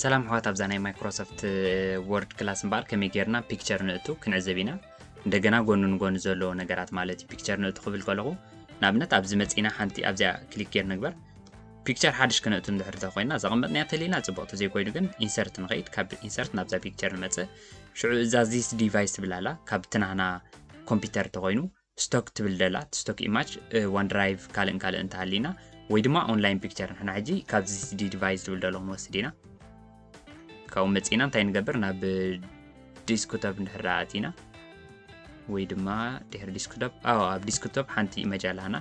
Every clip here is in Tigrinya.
ሰላም ኣሕዋት፣ ኣብዛ ናይ ማይክሮሶፍት ወርድ ክላስ እምበኣር ከመይ ጌርና ፒክቸር ንእቱ ክንዕዘብ ኢና። እንደገና ጎኑ ንጎኑ ዘሎ ነገራት ማለት እዩ። ፒክቸር ንእቱ ክብል ከለኹ ንኣብነት ኣብዚ መጺና ሓንቲ ኣብዚኣ ክሊክ ጌር ንግበር። ፒክቸር ሓድሽ ክነእቱ እንድሕር ተኮይና ዘቐመጥናያ ተሊና ጽቡቕ፣ ተዘይኮይኑ ግን ኢንሰርት ንኸይድ፣ ካብ ኢንሰርት ናብዛ ፒክቸር ንመጽእ። ሽዑ እዛ ዚስ ዲቫይስ ትብል ኣላ፣ ካብ ትናህና ኮምፒውተር ተኮይኑ ስቶክ ትብል ደላ፣ ስቶክ ኢማጅ፣ ዋን ድራይቭ ካልእን ካልእን እንተሃሊና ወይ ድማ ኦንላይን ፒክቸር፣ ንሕና ሕጂ ካብ ዚስ ዲቫይስ ትብል ደሎ ክንወስድ ኢና። ካብኡ መጺና እንታይ ንገብር? ናብ ዲስክቶፕ እንድሕር ደኣ ኣቲና ወይ ድማ ድሕሪ ዲስክቶፕ፣ ኣዎ ኣብ ዲስክቶፕ ሓንቲ ኢመጅ ኣለና።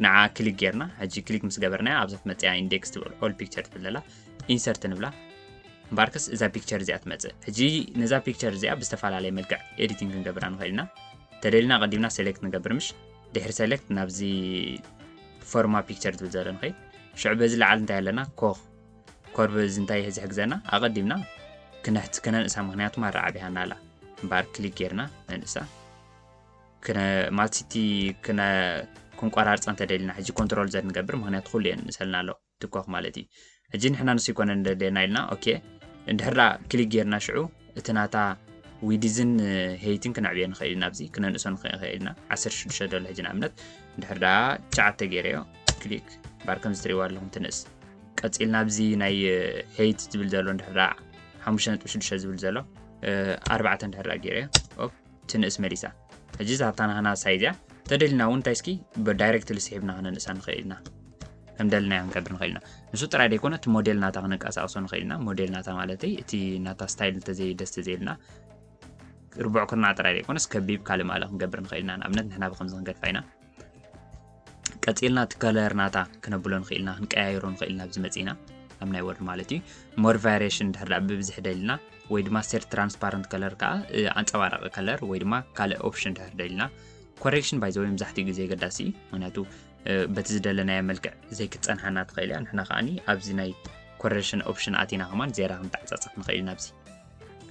ንዓ ክሊክ ጌርና፣ ሕጂ ክሊክ ምስ ገበርናያ ኣብዛ ትመጽያ ኢንዴክስ ትብል ኦል ፒክቸር ትብል ደላ ኢንሰርት ንብላ። እምበኣርከስ እዛ ፒክቸር እዚኣ ትመጽእ። ሕጂ ነዛ ፒክቸር እዚኣ ብዝተፈላለየ መልክዕ ኤዲቲንግ ክንገብራ ንኽእል ኢና። ተደሊና ቀዲምና ሴሌክት ንገብር ምሽ? ድሕሪ ሴሌክት ናብዚ ፎርማ ፒክቸር ዝብል ዘሎ ንኸይድ። ሽዑ በዚ ላዕሊ እንታይ ኣለና? ኮኽ ኮርቭ እዚ እንታይ እዚ ሕግዘና? ኣቐዲምና ክነሕት ክነንእሳ፣ ምኽንያቱ ማራ ዓቢሃና ኣላ። እምበኣር ክሊክ ጌርና ነንእሳ። ክነ ማልሲቲ ክነ ክንቆራርጻ እንተደሊና ሕጂ ኮንትሮል ዘድ ንገብር፣ ምኽንያቱ ኩሉ የንእሰልና ኣሎ ትኮኽ ማለት እዩ። ሕጂ ንሕና ንሱ ይኮነ እንደደና ኢልና ኦኬ እንድሕር ደኣ ክሊክ ጌርና ሽዑ እቲ ናታ ዊድዝን ሄይትን ክነዕብዮ ንኽእል ኢና። ኣብዚ ክነንእሶ ንኽእል ኢና። ዓሰርተ ሽዱሽተ ደሎ ሕጂ ንኣብነት እንድሕር ደኣ ትሽዓተ ገይረዮ ክሊክ ባር ከምዚ ትሪእዋ ኣለኹም ትንእስ። ቀጺልና ኣብዚ ናይ ሄይት ዝብል ዘሎ እንድሕር ደኣ ሓሙሽተ ነጥቢ ሽዱሽተ ዝብል ዘሎ ኣርባዕተ እንድሕር ደኣ ገይረዮ ኦፕ ትንእስ መሊሳ። ሕጂ እዛ ታናህና ሳይዝያ ተደሊና እውን እንታይ እስኪ ብዳይሬክትሊ ስሒብና ክነንእሳ ንኽእል ኢና። ከም ደልናዮ ክንገብር ንኽእል ኢና። ንሱ ጥራይ ደይኮነ እቲ ሞዴል ናታ ክነንቀሳቕሶ ንኽእል ኢና። ሞዴል ናታ ማለተይ እቲ ናታ ስታይል እንተዘይ ደስ ተዘይልና ርቡዕ ኩርናዕ ጥራይ ደይኮነስ ከቢብ ካልእ ማልእ ክንገብር ንኽእል ኢና። ንኣብነት ንሕና ብከምዚ ክንገድፋ ኢና። ቀጺልና እቲ ከለር ናታ ክነብሎ ንኽእል ኢና፣ ክንቀያይሮ ንኽእል ኢና። ኣብዚ መጺና ኣብ ናይ ወርድ ማለት እዩ። ሞር ቫሪሽን እንድሕር ደኣ ብብዝሒ ደሊና ወይ ድማ ሴት ትራንስፓረንት ከለር ከዓ እ፣ ኣንጸባራቂ ከለር ወይ ድማ ካልእ ኦፕሽን እንድሕር ደሊና። ኮሬክሽን ባይ ዘ ወይ መብዛሕትኡ ግዜ ገዳሲ እዩ፣ ምክንያቱ እ፣ በቲ ዝደለናዮ መልክዕ ዘይክትጸንሓና ትኽእል እያ። ንሕና ከዓኒ ኣብዚ ናይ ኮሬክሽን ኦፕሽን ኣቲና ከማን ዝያዳ ክንተዓጻጸፍ ንኽእል ኢና። ኣብዚ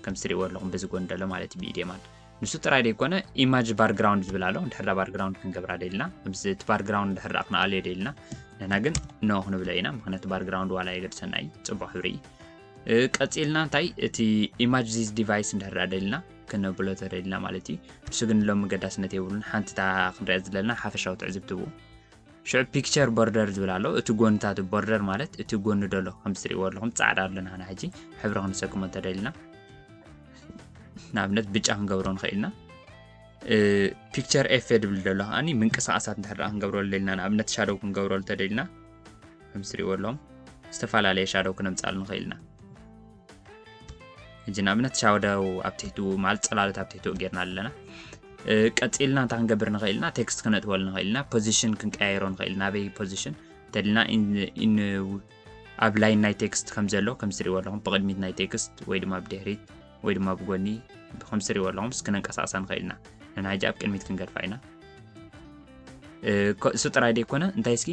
ከም ትሪእዎ ኣለኹም በዚ ጎን ደሎ ማለት እዩ ብኢድ የማን። ንሱ ጥራይ ደይኮነ ኢማጅ ባክግራውንድ ዝብል ኣሎ። እንድሕር ዳ ባክግራውንድ ክንገብራ ደሊና ኣብዚ እቲ ባክግራውንድ እንድሕር ደኣ ክንኣልዮ ደሊና ንሕና ግን ኖ ክንብሎ ኢና፣ ምክንያቱ ባክግራውንድ ዋላ የገድሰና እዩ፣ ጽቡቕ ሕብሪ እዩ። እ፣ ቀጺልና እንታይ እቲ ኢማጅ ዚስ ዲቫይስ እንድሕር ደኣ ደሊና ክነብሎ ተደሊና ማለት እዩ። ንሱ ግን ሎሚ ገዳስነት የብሉን። ሓንቲ እታ ክንሪኣ ዝለና ሓፈሻዊ ትዕዝብቲ ብኡ። ሽዑ ፒክቸር ቦርደር ዝብል ኣሎ። እቲ ጎንታት ቦርደር ማለት እቲ ጎኒ ደሎ ከም ትሪእዎ ኣለኹም ጻዕዳ ኣለና ሕጂ ሕብሪ ክንሰክሞ እንተደሊና ንኣብነት ብጫ ክንገብሮ ንኽእል ኢና። እ፣ ፒክቸር ኤፌ ድብል ደሎ ከዓኒ ምንቅስቃሳት እንድሕር ደኣ ክንገብረሉ ደሊና ንኣብነት ሻዶው ክንገብረሉ ተደሊና ከም ትሪእዎ ኣለኹም ዝተፈላለየ ሻዶው ክነምጻሉ ንኽእል ኢና። ሕጂ ንኣብነት ሻዶው ኣብ ትሕቱ ማለት ጽላሎት ኣብ ትሕቱ ጌርና ኣለና። እ፣ ቀጺልና እንታይ ክንገብር ንኽእል ኢና? ቴክስት ክነጥበሉ ንኽእል ኢና። ፖዚሽን ክንቀያይሮ ንኽእል ኢና። ናበይ ፖዚሽን ተድልና ኢን- ኢን- ኣብ ላይን ናይ ቴክስት ከም ዘሎ ከም ትሪእዎ ኣለኹም ብቕድሚት ናይ ቴክስት ወይ ድማ ብድሕሪት ወይ ድማ ብጎኒ ከም ትሪእዎ ኣለኹም እስኪ ነንቀሳቕሳ ንኽእል ኢና። ንሕና ሕጂ ኣብ ቅድሚት ክንገድፋ ኢና። እ፣ ኮ- እሱ ጥራይ ደይኮነ እንታይ እስኪ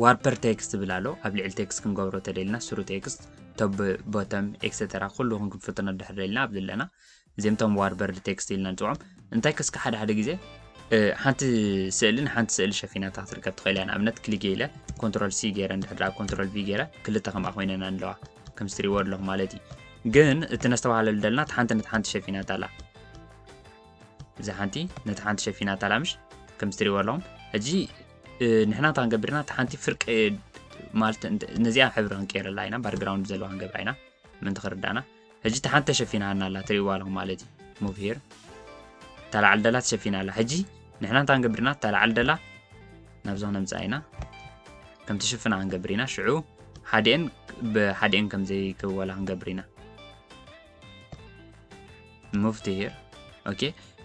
ዋርፐር ቴክስት ዝብል ኣሎ። ኣብ ልዕሊ ቴክስት ክንገብሮ ተደሊና ስሩ ቴክስት ቶብ ቦተም ኤክሰተራ ኩሉ ክንክፍቶ ነድሕር ደሊና ኣብዚ ኣለና። እዚኦም ቶም ዋርበርድ ቴክስት ኢልና ንፅውዖም። እንታይ ከስከ ሓደ ሓደ ግዜ እ፣ ሓንቲ ስእሊ ንሓንቲ ስእሊ ሸፊናታ ክትርከብ ትኽእል እያ። ንኣብነት ክሊክ ኢለ ኮንትሮል ሲ ገይረ እንድሕር ደኣ ኮንትሮል ቪ ገይረ ክልተ ከምኣ ኮይነን ኣለዋ ከም ትሪእዎ ኣለኹም ማለት እዩ። ግን እቲ ነስተባህለሉ ደልና እቲ ሓንቲ ነቲ ሓንቲ ሸፊናታ ኣላ። እዛ ሓንቲ ነቲ ሓንቲ ሸፊናታ ኣላ ምሽ ከም ትሪእዎ ኣለኹም። ሕጂ እ፣ ንሕና እንታይ ክንገብር ኢና? እቲ ሓንቲ ፍርቂ ማለት እንተ- ነዚኣ ሕብሪ ክንቀይረላ ኢና፣ ባክግራውንድ ዘለዋ ክንገብራ ኢና። ምእንቲ ክርዳእና ሕጂ እታ ሓንቲ ተሸፊናና ኣላ ትሪእዋ ኣለኹም ማለት እዩ። ሙቭ ሂር እታ ላዕሊ ደላ ተሸፊና ኣላ። ሕጂ ንሕና እንታይ ክንገብር ኢና? እታ ላዕሊ ደላ ናብዛ ነምፅኣ ኢና ከም ትሽፍና ክንገብር ኢና። ሽዑ ሓዲአን ብሓዲአን ከም ዘይክወላ ክንገብር ኢና። ሙቭ ቱ ሂር ኦኬ።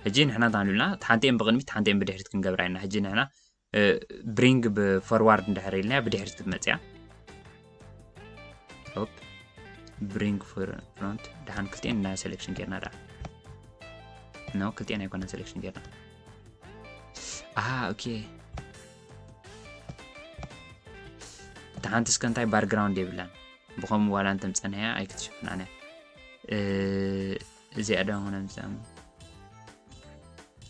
ሕጂ ንሕና እንታይ ንብልና? ሓንቲአን ብቕድሚት ሓንቲአን ብድሕሪት ክንገብራ ኢና። ሕጂ ንሕና ብሪንግ ብፎርዋርድ እንድሕር ኢልናያ ብድሕሪት ክትመፅያ ኦፕ ብሪንግ ፍሮንት ደሓን ክልቲኤን እና ሴሌክሽን ጌርና ደኣ ኖ ክልቲኤን ኣይኮነን ሴሌክሽን ጌርና ኣሃ ኦኬ እታ ሓንቲ እስከ እንታይ ባክግራውንድ የብላን ብኸምኡ ዋላ እንተምፀናያ ኣይክትሽፍናን እያ እዚኣ ደሞ ነምፅኣ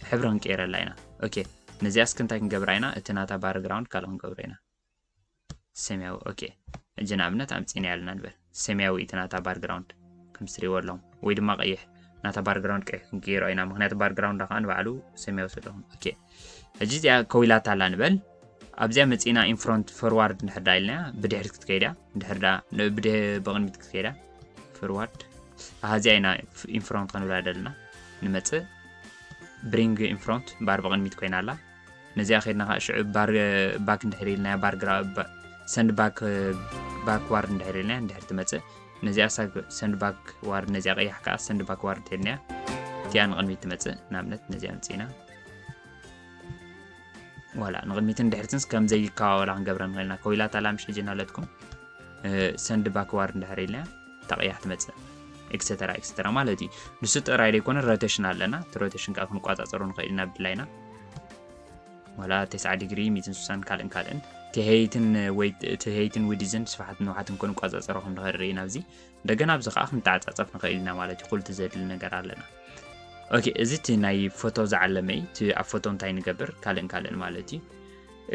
ሕብሪ ክንቀይረላ ኢና ኦኬ ነዚኣ እስኪ እንታይ ክንገብራ ኢና እቲ ናታ ባክግራውንድ ካልእ ክንገብሮ ኢና ሰማያዊ ኦኬ ሕጂ ንኣብነት ኣምፂና ያልና ንበል ሰማያዊ እቲ ናታ background ከም ትሪእዎ ኣለኹም፣ ወይ ድማ ቀይሕ። ናታ background ቀይሕ ክንቀይሮ ኢና፣ ምክንያቱ background ዳ ከዓ ንባዕሉ ሰማያዊ ስለ ዝኾነ። ኦኬ፣ ሕጂ እዚኣ ከዊላታ ኣላ ንበል። ኣብዚኣ መፂእና in front forward እንድሕር ዳ ኢልና፣ ብድሕሪት ክትከይድ እያ። እንድሕር ዳ ን- ብድህ- ብቕድሚት ክትከይድ እያ። Forward፣ ኣሃ፣ እዚኣ ኢና in front ክንብላ ደለና። ንመፅእ፣ bring in front፣ ባር ብቕድሚት ኮይና ኣላ። ነዚኣ ከይድና ከዓ ሽዑ ባር ባክ እንድሕር ኢልናያ፣ ባር ግራ send back backward እንድሕር ኢልናያ፣ እንድሕር ትመፅእ። ነዚኣ send backward፣ ነዚኣ ቀያሕ ከዓ send backward እንተኢልናያ፣ እቲኣ ንቕድሚት ትመፅእ። ንኣብነት ነዚኣ ምፅእና፣ ዋላ ንቕድሚትን ድሕርትንስ ከም ዘይከዋወላ ክንገብረ ንኽእል ኢና። ከዊላታ ኣላ ምሽ ሕጂ እናለትኩም፣ send backward እንድሕር ኢልናያ፣ እታ ቀያሕ ትመፅእ፣ ኤክሰተራ ኤክሰተራ ማለት እዩ። ንሱ ጥራይ ዘይኮነ rotation ኣለና። እቲ rotation ከዓ ክንቋፃፀሮ ንኽእል ኢና ብድላይና። ዋላ ተስዓ ዲግሪ፣ ሚእትን ስሳን ካልእን ካልእን። እቲ height ን ወይ እቲ height ን width ን ስፍሓትን ንውሓትን ክንቋፃፀሮ ከም ንኽእል ርኢና ኣብዚ። እንደገና ኣብዚ ከዓ ክንተዓፃፀፍ ንኽእል ኢና ማለት እዩ። ኩሉ እቲ ዘድሊ ነገር ኣለና። ኦኬ፣ እዚ እቲ ናይ ፎቶ ዝዓለመ እዩ። እቲ ኣብ ፎቶ እንታይ ንገብር፣ ካልእን ካልእን ማለት እዩ።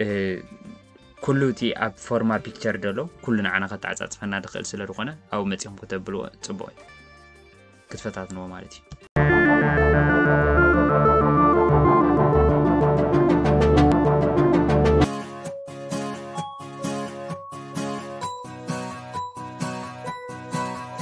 እ፣ ኩሉ እቲ ኣብ ፎርማ ፒክቸር ዘሎ ኩሉ ንዓና ከተዓፃፅፈና ዝኽእል ስለ ዝኾነ ኣብኡ መፂኹም ከተብልዎ ፅቡቕ እዩ። ክትፈታትንዎ ማለት እዩ።